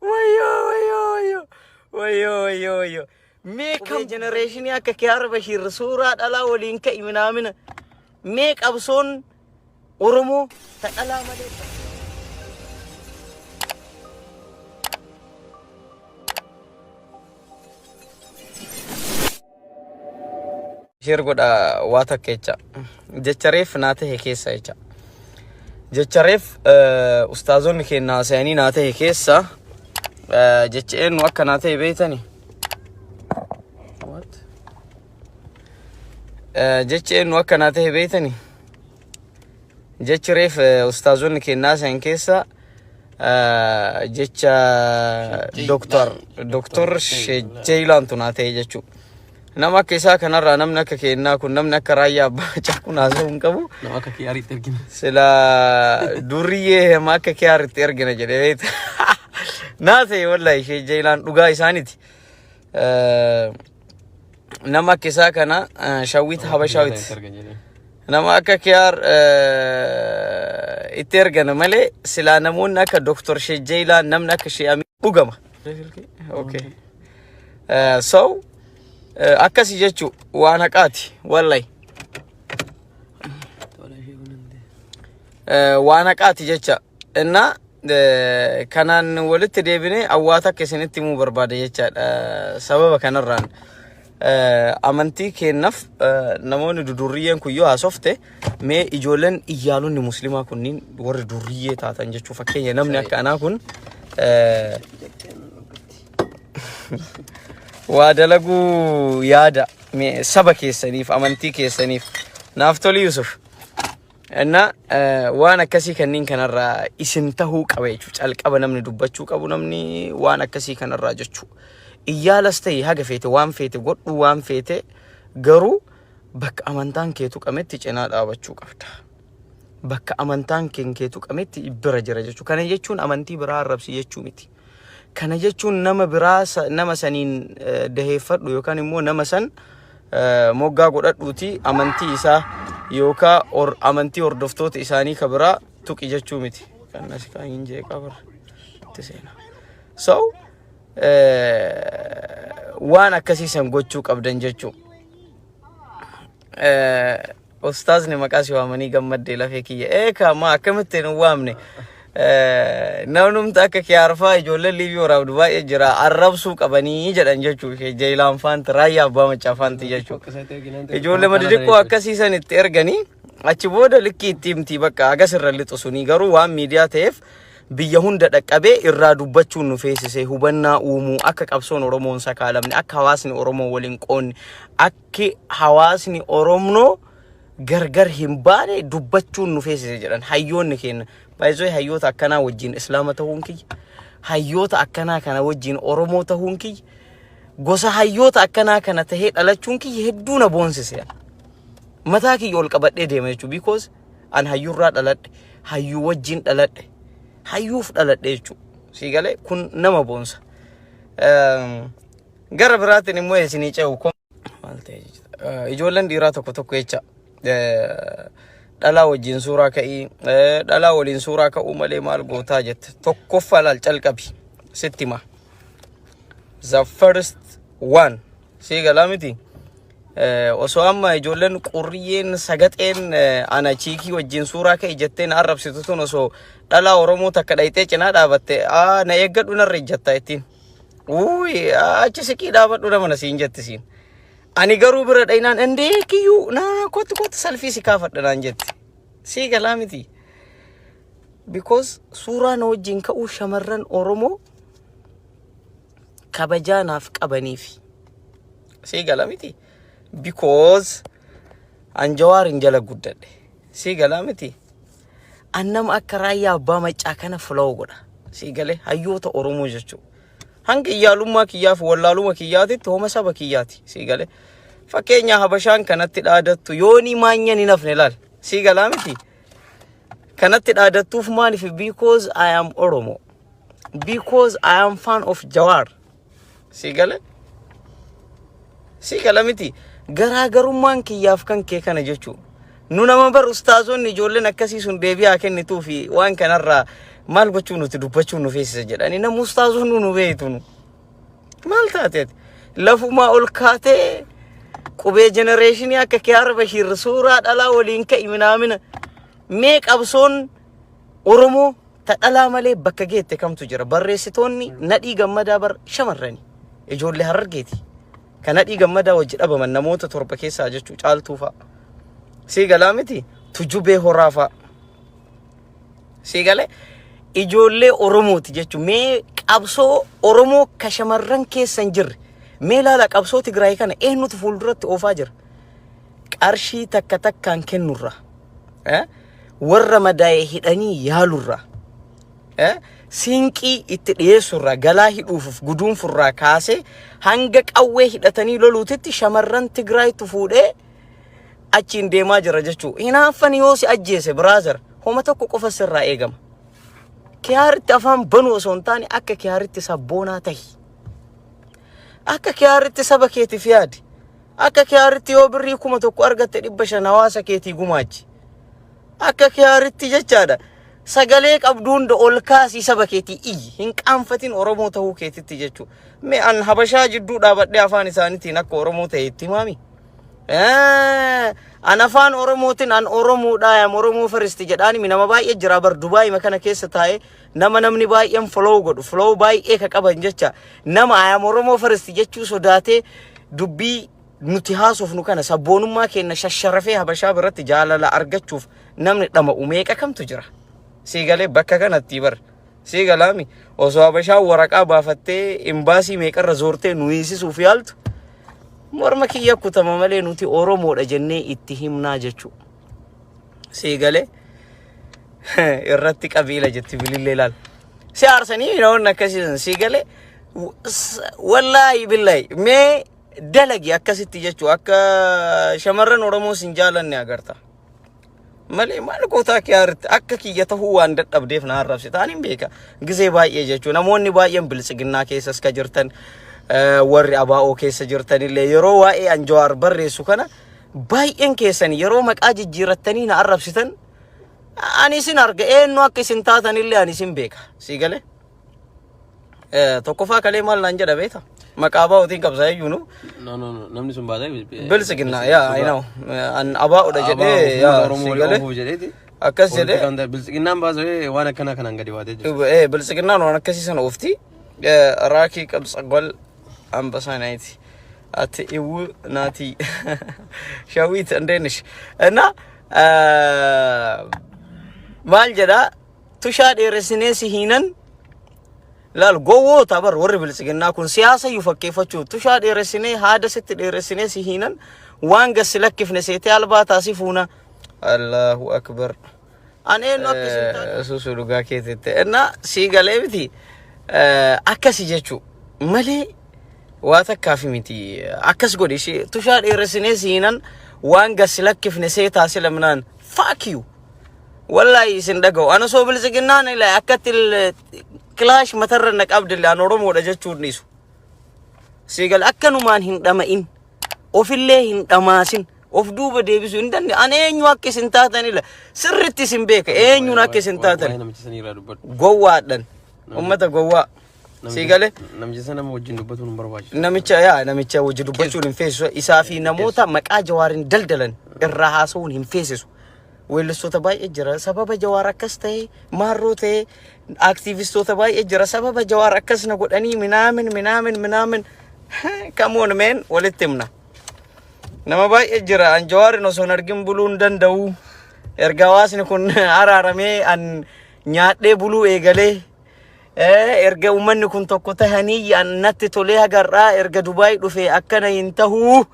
Wayyoo wayyoo wayyoo wayyoo wayyoo wayyoo. Mee kam jenereeshinii akka Kiyaar Bashiir suuraa dhalaa waliin ka'i minaamina. Mee qabsoon Oromoo ta dhalaa malee. Share godha waa takka jecha. Jecha reef naa tahe keessa jecha. Jecha reef ustaazonni keenya haasayanii naa tahe keessa jecha eenyu akka naa tahe beeytani? What? Jechi eenyu akka naa tahe beeytani? Jechi reef ustaazonni keenya haasayan keessa jecha Doktor Doktor Jeylaantu naa ta'e jechuudha. Nama akka isaa kanarraa namni akka keenyaa kun namni akka raayyaa abbaa macaa kun haasa'uu hin qabu. Nama akka kiyaariitti ergina. Sila durriyyee hema akka kiyaaritti ergina jedhee beekta. Naa ta'e wallahi ishee Jeylaan dhugaa isaaniiti. Nama akka isaa kana shawwit habashaawit. Nama akka kiyaar itti ergana malee silaa namoonni akka Dr. Sheikh Jeylaan namni akka Sheikh Amin dhugama. Okay. So akkasi jechuu waan haqaati wallahi. Waan haqaati jecha. Innaa kanaan walitti deebinee awwaata akka isinitti himuu barbaada jechaadha. Sababa kanarraan amantii keennaaf namoonni dudurriyyeen kun yoo haasofte mee ijoolleen iyyaalonni muslimaa kunniin warri durriyyee taatan jechuu fakkeenya namni akka anaa kun waa dalaguu yaada mee saba keessaniif amantii keessaniif naaf toli Yusuf. Inna waan akkasii kanneen kanarraa isin tahuu qaba jechuudha. Calqaba namni dubbachuu qabu namni waan akkasii kanarraa jechuudha. Iyyaalas ta'e haga feete waan feete godhu waan feete garuu bakka amantaan kee tuqametti cinaa dhaabachuu qabda. Bakka amantaan kee tuqametti bira jira jechuudha. Kana jechuun amantii biraa arrabsi jechuu miti. Kana jechuun nama biraa nama saniin daheeffadhu yookaan immoo nama san moggaa godhadhuuti amantii isaa yookaan amantii hordoftoota isaanii ka biraa tuqi jechuu miti. Kan as kan hin jeeqaa bara itti seena. So waan akkasii san gochuu qabdan jechuu. Ustaazni maqaa si waamanii gammaddee lafee kiyya. Ee kaa maa akkamitti hin waamne. Namnumti akka kiyaarfaa ijoolleen liivii waraabdu baay'ee jira. Arrabsuu qabanii jedhan jechuu ishee Jeeyilaan faanti raayyaa abbaa machaa faanti jechuu. Ijoollee madidiqqoo akkasii san itti erganii achi booda likkii itti himti bakka agas irra lixu sunii garuu waan miidiyaa ta'eef biyya hunda dhaqqabee irraa dubbachuun nu feesise hubannaa uumuu akka qabsoon Oromoon sakaalamne akka hawaasni Oromoo waliin qoonne akki hawaasni Oromnoo gargar hin baane dubbachuun nu feesise jedhan hayyoonni keenya. Baay'isoo hayyoota akkanaa wajjin Islaama ta'uun kiyya. Hayyoota akkanaa kana wajjin Oromoo ta'uun kiyya. Gosa hayyoota akkanaa kana tahee dhalachuun kiyya hedduu na boonsise. Mataa kiyya ol qabadhee deema jechuudha. Because an hayyurraa dhaladhe, hayyuu wajjin dhaladhe, hayyuuf dhaladhe jechuudha. Sii galee kun nama boonsa. Gara biraatiin immoo isinii ce'u maal ta'e jechuudha. Ijoolleen dhiiraa tokko tokko jecha dhalaa wajjin suuraa ka'ii dhalaa waliin suuraa ka'uu malee maal gootaa jette tokkoffaa laal calqabi sitti hima. The first one sii galaa miti. Osoo amma ijoolleen qurriyyeen sagaxeen ana chiikii wajjin suuraa ka'e jettee na arrabsitu tun osoo dhalaa Oromoo takka dhayxee cinaa dhaabatte na eeggadhu narra ejjatta ittiin. Uuyi achi siqii dhaabadhu nama na siin jetti siin. Ani garuu bira dhaynaan indee kiyyuu naa kottu kottu salfii si kaafadha naan jetti. Sii galaa miti. Because suuraa na wajjin ka'uu shamarran Oromoo kabajaa naaf qabaniifi. Sii gala miti. Because an Jawaarin jala guddadhe. Sii galaa miti. An nama akka raayyaa abbaa maccaa kana follow godha. Sii galee hayyoota Oromoo jechuudha. Hanga iyyaalummaa kiyyaa fi wallaaluma kiyyaatitti homa saba kiyyaati. Sii galee. Fakkeenya Habashaan kanatti dhaadattu yoonii maanyan hin hafne laal. Sii galaa miti. Kanatti dhaadattuuf maaliif? Because I am Oromo. Because I am fan of Jawar. Sii galee? Sii gala miti. Garaagarummaan kiyyaaf kan kee kana jechuudha. Nu nama bar ustaazonni ijoolleen akkasii sun deebii haa kennituu fi waan kanarraa Maal gochuu nuti dubbachuu nu feesisa jedhanii nama ustaazuun nu beektu nu. Maal taateeti? Lafumaa ol kaatee qubee generation akka Kiyaar Bashiir suuraa dhalaa waliin ka'i minaamina. Mee qabsoon Oromoo ta dhalaa malee bakka geette kamtu jira? Barreessitoonni Nadhii Gammadaa bar shamarrani. Ijoollee Harargeeti. Kan Nadhii Gammadaa wajji dhabaman namoota 7 keessaa jechuu Caaltuu fa'a. Sii galaa miti? Tujubee Horaa fa'a. Sii galee ijoollee Oromooti jechuun mee qabsoo Oromoo ka shamarran keessa hin jirre mee ilaala. Qabsoo Tigraay kana eenyutu fuulduratti oofaa jira? Qarshii takka takkaan kennurra, warra madaa'e hidhanii yaalurra, siinqii itti dhiyeessurraa, galaa hidhuuf guduunfurraa kaasee hanga qawwee hidhatanii loluutitti shamarran Tigraayitu fuudhee achiin deemaa jira jechuudha. Hinaaffan yoo si ajjeese, brother, homa tokko qofa sirraa eegama. Kiyaaritti afaan banuu osoo hin taane akka kiyaaritti sabboonaa tahi. Akka kiyaaritti saba keetiif yaadi. Akka kiyaaritti yoo birrii 1000 argatte 500 hawaasa keetii gumaachi. Akka kiyaaritti jechaadha. Sagalee qabdu hunda ol kaasii saba keetii iyyi. Hin qaanfatin Oromoo ta'uu keetitti jechuudha. Mee an Habashaa jidduu dhaabadhee afaan isaaniitiin akka Oromoo ta'e itti himaami. An afaan Oromootiin an Oromoodha, am Oromoo first jedhaani. Nama baay'ee jira bar Dubaay kana keessa taa'ee, nama namni baay'een follow godhu, follow baay'ee ka qaban jecha, nama I am Oromoo first jechuu sodaatee dubbii nuti haasofnu kana sabboonummaa keenya shasharafee Habashaa biratti jaalala argachuuf namni dhama'u meeqa kamtu jira. Sii galee? Bakka kanatti bar sii galaami osoo Habashaa waraqaa baafattee imbaasii meeqarra zoortee nu hiisisuuf yaaltu, morma kiyya kutama malee nuti Oromoodha jennee itti himnaa jechuu. Sii galee? Irratti qabiila jetti bilillee ilaal. Si aarsanii namoonni akkasiisan. Sii galee? Wallaahi billaahi, mee dalagi akkasitti jechuu, akka shamarran Oromoo sin jaalanne agarta. Malee maal gootaa? Kiyaaritti akka kiyya tahuu waan dadhabdeef na arrabsita. Ani hin beeka. Gizee baay'ee jechuu namoonni baay'een biltsiginnaa keessas ka jirtan, warri abaa'oo keessa jirtanillee, yeroo waa'ee Anjawaar barreessu kana baay'een keessan yeroo maqaa jijjiirattanii na arrabsitan ani isin arga. Eenyu akka isin taatanillee ani isin beeka. Sii galee? Tokkoffaa kalee maal naan jedha beekta? Maqaa abaa'ootiin qabsaa iyyuu nu. No, no, no. Namni sun baatee. Biltsiginnaa, yaa, I know. An abaa'oodha jedhee, yaa, sii galee? Jedheeti. Akkas jedhee. Biltsiginnaan baasee waan akkanaa kanaan gadi baatee jiru. Biltsiginnaan waan akkasii sana oofti. Raakii qabsagwal ambasa nayti. Ati iwu naati. Shawit እንዴት ነሽ? እና maal jedhaa? Tushaa dheeressinee si hiinan laal. Gowwoota bar warri biltsiginnaa kun siyaasa iyyuu fakkeeffachuu. Tushaa dheeressinee, haada sitti dheeressinee si hiinan, waan gassi lakkifne seetee albaa taasi fuuna. Allahu akbar. An eenyu akka isin taate suusu dhugaa keetitti inna sii galee miti. Akkasi jechuu malee waa takkaafi miti. Akkas godhi ishee tushaa dheeressinee si hiinan, waan gassi lakkifne see taasi lamnaan. Fuck you. Wallahi isin dhaga'u. Ana osoo biltsiginnaan ila akkatti kilaash matarra na qabdille an Oromoodha jechuun dhiisu. Siigal akkanumaan hin dhama'in. Ofillee hin dhamaasin. Of duuba deebisuu hin danda'e. An eenyu akka isin taatan ila sirritti isin beeka. Eenyuun akka isin Waa'ee taatan. namicha sanii irraa dubbadhu. Gowwaadhan. Uummata gowwaa. Siigalee? Namicha sana nama wajjin dubbatuun hin barbaachisu. Namicha, yaa, namicha wajji dubbachuun hin feesisu. Isaa fi namoota maqaa Jawaariin daldalan irraa haasa'uun hin feesisu. Weellistoota baay'ee jira. Sababa Jawaar akkas ta'e, maarroo ta'e, aktiivistoota baay'ee jira. Sababa Jawaar akkas na godhanii minaamin minaamin minaamin. Come on, man, walitti himna. Nama baay'ee jira. An Jawaarin osoo hin argin buluu hin danda'u. Erga hawaasni kun araaramee an nyaadhee buluu eegalee. Erga uummanni kun tokko tahanii an natti tolee, hagarraa erga Dubaay dhufe akkana hin tahuu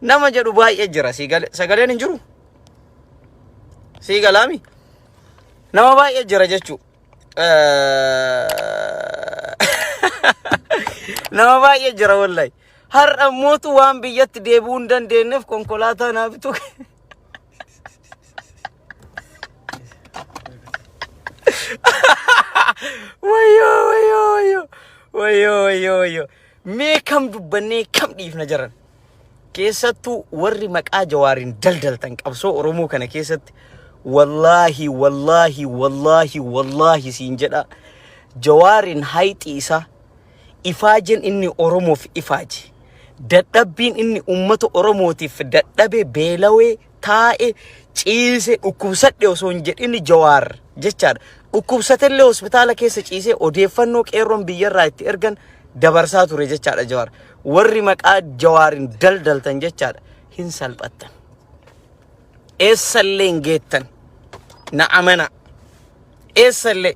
nama jedhu baay'ee jira. Sagaleen hin jiru. Sii galaami? Nama baay'ee jira jechuu. Nama baay'ee jira wallahi. Har'a mootu waan biyyatti deebi'uu hin dandeenyeef konkolaataa naa bitu. Wayyoo, wayyoo, wayyoo, wayyoo, wayyoo, wayyoo. Mee kam dubbannee kam dhiifna jiran? Keessattuu warri maqaa Jawaariin daldaltan qabsoo Oromoo kana keessatti Wallaahi, wallaahi, wallaahi, wallaahi siin jedha. Jawaarin hayxi isaa, ifaajeen inni Oromoof ifaaje, dadhabbiin inni uummata Oromootiif dadhabe, beelawee taa'e, ciise, dhukkubsadhe osoo hin jedhin Jawaar jechaadha. Dhukkubsatellee hospitaala keessa ciisee odeeffannoo qeerroon biyyarraa itti ergan dabarsaa ture jechaadha Jawaar. Warri maqaa Jawaarin daldaltan jechaadha hin salphattan. Eessallee hin geettan. Na amana. Eessallee.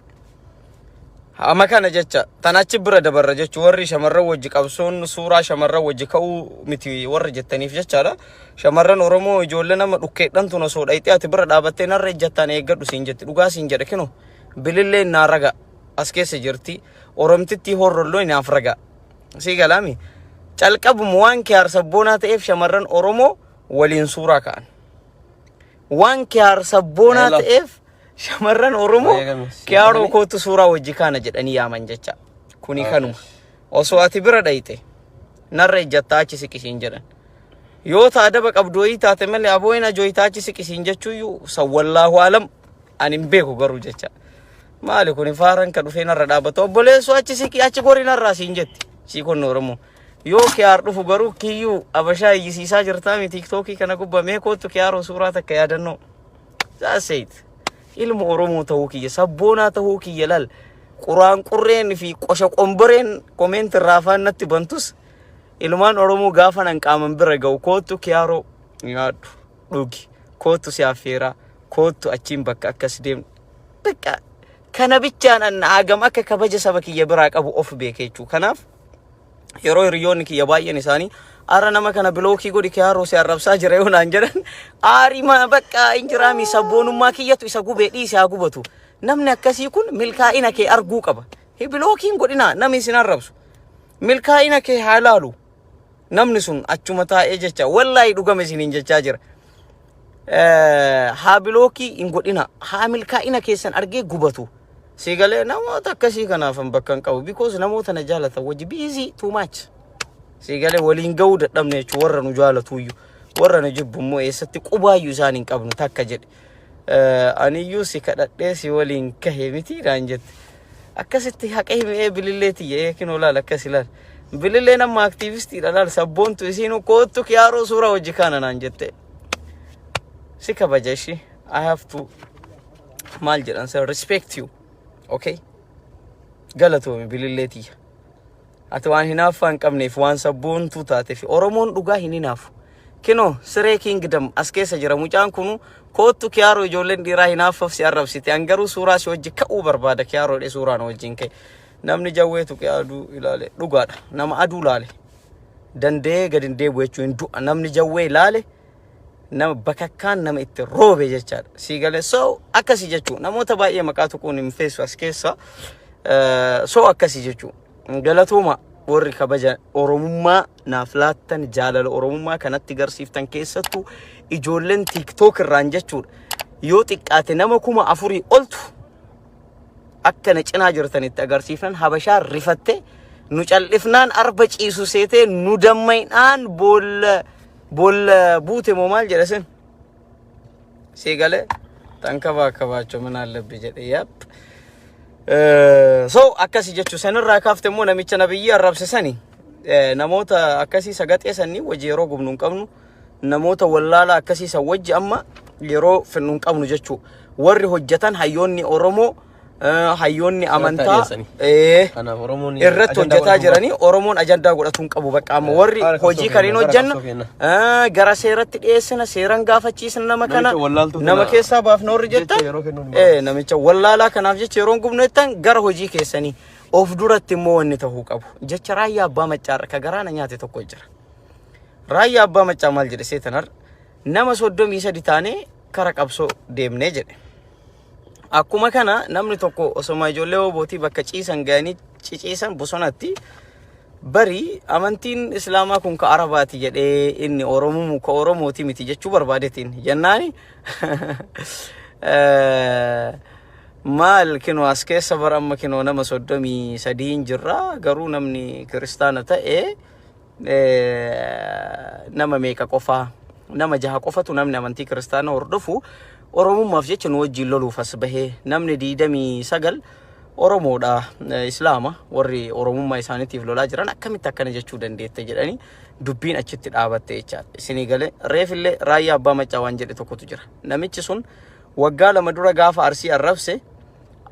Amma kana jecha tan achi bira dabarra jechu, warri shamarran wajji qabsoon suuraa shamarran wajji ka'uu miti warra jettaniif jechaadha. Shamarran Oromoo ijoollee nama dhukkeedhan tun osoo dhayxee ati bira dhaabattee narra ejjattaan eeggadhu siin jetti, dhugaa siin jedhe. Kino bilillee naa raga as keessa jirti, Oromtittii horrolloo naaf raga sii galaami. Calqabuma waan kiyaar sabboonaa ta'eef shamarran Oromoo waliin suuraa ka'an. Waan kiyaar sabboonaa Hello. ta'eef shamarran Oromoo Baay'ee kiyaaroo kootu suuraa wajji kaana jedhanii yaaman jecha. Kuni kanuma. Osoo ati bira dhayxe narra ejjattaa achi siqisiin jedhan. Yoo ta adaba qabdu wayii taate malee abooyin ajooyitaa achi siqisiin jechuuyyuu san wallaahu alam, ani hin beeku garuu jecha. Maali kuni faaran ka dhufee narra dhaabbata, obboleessoo achi siqi, achi gori narraa siin jetti. Sii kun Oromoo. Yoo kiyaar dhufu garuu kiyyuu abashaa iyyisiisaa jirtaami TikTokii kana gubbaa, mee kootu kiyaaroo suuraa takka yaadannoo. That's it. Ilma Oromoo ta'uu kiyya, sabboonaa ta'uu kiyya laal. Quraan qurreen fi qosha qomboreen comment irraa afaan natti bantus, ilmaan Oromoo gaafa nan qaaman bira ga'u, koottu kiyaaroo, nyaadhu, dhugi, koottu si affeeraa, koottu achiin bakka akkas deemnu. Bakka kana bichaan an hagam akka kabaja saba kiyya biraa qabu of beeke jechuudha. Kanaaf yeroo hiriyoonni kiyya baay'een isaanii "Arra nama kana block godhi, kiyaaroo si arrabsaa jira" yoo naan jedhan, aarima bakka hin jiraami, sabboonummaa kiyyatu isa gubee, dhiise haa gubatu. Namni akkasii kun milkaa'ina kee arguu qaba. Blockiin godhinaa namni isin arrabsu. Milkaa'ina kee haa laalu. Namni sun achuma taa'ee jecha, wallaahi dhugama isiniin jechaa jira. Haa block hin godhina, haa milkaa'ina keessan argee gubatu. Siigalee namoota akkasii kanaaf hin bakka hin qabu, because namoota na jaalatan wajji busy too much. Siigalee waliin ga'uu dadhabne jechuun warra nu jaalatuyyuu, warra nu jibbu immoo eessatti qubaayyuu isaan hin qabnu takka jedhe. Aniyyuu si kadhadhee si waliin kahe miti naan jette. Akkasitti haqa himee bilillee tiyya eekin olaal akkas ilaal. Bililleen amma aktiivistiidha laal, sabboontu isiin koottu kiyaaroo suuraa hojii kana naan jette. Si kabaja ishii. I have to maal jedhan sir, respect you. Okay? Galatoomi bilillee tiyya. Ati waan hinaaffaa hin qabneef, waan sabboontuu taateef, Oromoon dhugaa hin hinaafu. Kinoo Siree Kingdom as keessa jira mucaan kunu, koottu kiyaaroo, ijoolleen dhiiraa hinaaffaaf si arrabsite. An garuu suuraa si wajji ka'uu barbaada kiyaaroo dhe, suuraan wajjin ka'e. Namni jawwee tuqee aduu ilaale dhugaadha. Nama aduu ilaale. Danda'ee gadi hin deebi'u jechuun hin du'a. Namni jawwee ilaale nama bakakkaan nama itti roobe jechaadha. Sii galee? So akkasii jechuu, namoota baay'ee maqaa tuquun hin feessu as keessa. So akkasii jechuu. Galatooma warri kabaja Oromummaa naaf laattan, jaalala Oromummaa kanatti garsiiftan, keessattuu ijoolleen TikTok irraan jechuudha. Yoo xiqqaate nama 4000 oltu akka na cinaa jirtanitti agarsiifnan, habashaa rifatte nu cal'ifnaan arba ciisu seetee nu dammaynaan boolla boolla buute moo maal jedha sin sii galee ተንከባከባቸው ምን አለብህ jedhe yap. So akkasi jechuu sanirraa kaafte immoo namicha nabiyyi arrabse sani, namoota akkasii sagaxee sanii wajji yeroo gubnu hin qabnu, namoota wallaala akkasii san wajji amma yeroo finnu hin qabnu jechuu. Warri hojjetan hayyoonni Oromoo, hayyoonni amantaa dhiyeessanii. Kanaaf Oromoon irratti ajandaa hojjetaa godhatuu jiranii, Oromoon ajandaa godhatuu hin qabu. Bakka amma warri Gara qabsoo hojii kan hin kenna, gara hojjenna qabsoo kenna. Gara seeratti dhiyeessina, seeran gaafachiisna nama kana, Namicha wallaaltuu nama kana keessaa baafna warri jecha jettan yeroo kennuun hin namicha wallaalaa kanaaf jecha yeroo hin gubnu jettan, gara hojii keessanii of duratti immoo wanni ta'uu qabu jecha Raayyaa Abbaa Maccaarra ka garaana nyaate tokko jira. Raayyaa Abbaa Maccaa maal jedhe seetan? Har'a nama 33 taanee kara qabsoo deemnee jedhe. Akkuma kana namni tokko osoma ijoollee obootii bakka ciisan ga'anii ciciisan bosonatti, bari amantiin islaamaa kun ka Arabaati jedhee, inni Oromoo ka Oromooti miti jechuu barbaadetiin jennaani, maal kinoo as keessa bara amma kinoo nama 33n jirra, garuu namni kiristaana ta'e nama meeqa qofaa, nama jaha qofatu namni amantii kiristaana hordofu. Oromummaaf jecha nu wajjin loluuf as bahee namni 29 Oromoodha, Islaama, warri Oromummaa isaaniitiif lolaa jiran akkamitti akkana jechuu dandeette jedhanii dubbiin achitti dhaabatte jechaadha. Isinii galee? Reefillee Raayyaa Abbaa Maccaa waan jedhe tokkotu jira. Namichi sun waggaa 2 dura gaafa Arsii arrabse,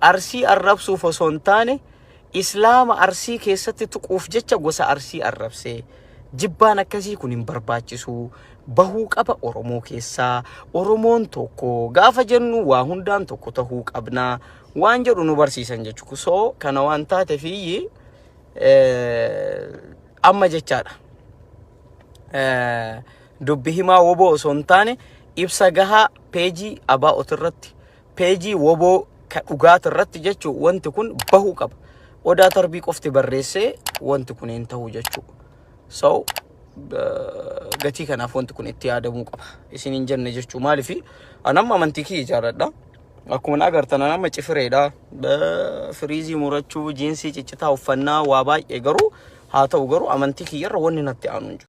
Arsii arrabsuuf osoo hin taane Islaama Arsii keessatti tuquuf jecha gosa Arsii arrabse. Jibbaan akkasii kun hin barbaachisu. Bahuu qaba Oromoo keessaa. Oromoon tokko gaafa jennu waa hundaan tokko tahuu qabna. Waan jedhu nu barsiisan jechuudha. So kana waan taate fiyyi amma jechaadha. Dubbi himaa WBO osoo hin taane ibsa gahaa peejii ABO irratti, peejii WBO ka dhugaati irratti jechuun wanti kun bahuu qaba. Odaa Tarbii qofti barreessee wanti kun hin ta'u jechuudha. So gatii kanaaf wanti kun itti yaadamuu qaba. Isin hin jenne jechuu. Maaliif? Anamma amantii kiyya jaaladha. Akkuma agartan anamma cifireedha. Firiizii murachuu, jiinsii ciccitaa uffannaa waa baay'ee garuu haa ta'u garuu amantii kiyyarra wanni natti aanu hin jiru.